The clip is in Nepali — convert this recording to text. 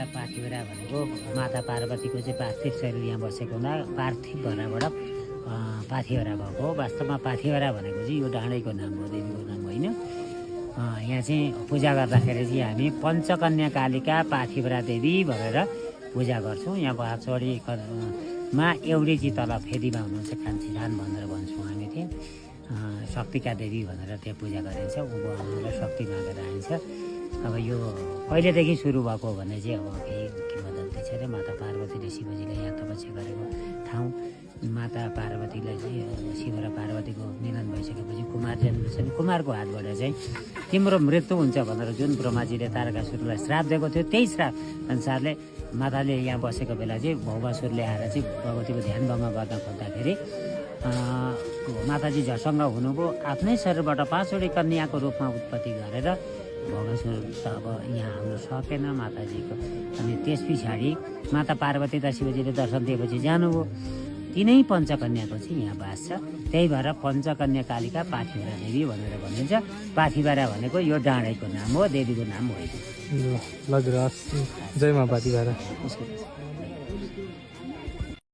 माता पाथिभरा भनेको माता पार्वतीको चाहिँ पार्थिव शरीर यहाँ बसेको हुँदा पार्थिव भराबाट पाथिभरा भएको हो। वास्तवमा पाथिभरा भनेको चाहिँ यो डाँडैको नाम हो, देवीको नाम होइन। यहाँ चाहिँ पूजा गर्दाखेरि चाहिँ हामी पञ्चकन्या कालिका पाथिभरा देवी भनेर पूजा गर्छौँ। यहाँ बाचौडीमा एउटी चाहिँ तल फेदीमा हुनुहुन्छ कान्छी धान भनेर भन्छौँ हामी त्यहाँ शक्तिका देवी भनेर त्यहाँ पूजा गरिन्छ। उँभो आमालाई शक्ति मागेर आइन्छ। अब यो कहिलेदेखि सुरु भएको भने चाहिँ अब केही किंवदन्ती छ अरे माता पार्वतीले शिवजीलाई यहाँ तपस्या गरेको ठाउँ। माता पार्वतीलाई चाहिँ शिव र पार्वतीको मिलन भइसकेपछि कुमार जन्मिन्छन्। कुमारको हातबाट चाहिँ तिम्रो मृत्यु हुन्छ भनेर जुन ब्रह्माजीले तारकासुरलाई श्राप दिएको थियो त्यही श्राप अनुसारले माताले यहाँ बसेको बेला चाहिँ भौमासुरले आएर चाहिँ भगवतीको ध्यान भङ्ग गर्न खोज्दाखेरि माताजी झसङ्ग हुनुभयो। आफ्नै शरीरबाट 5वटी कन्याको रूपमा उत्पत्ति गरेर भौमासुर त अब यहाँ आउन सकेन माताजीको। अनि त्यस पछाडि माता पार्वती र शिवजीले दर्शन दिएपछि जानुभयो। तिनै पञ्चकन्याको चाहिँ यहाँ बास छ। त्यही भएर पञ्चकन्या कालिका पाथिभरा देवी भनेर भनिन्छ। पाथिभरा भनेको यो डाँडैको नाम हो, देवीको नाम होइन। ल हजुर, जय मा पाथिभरा।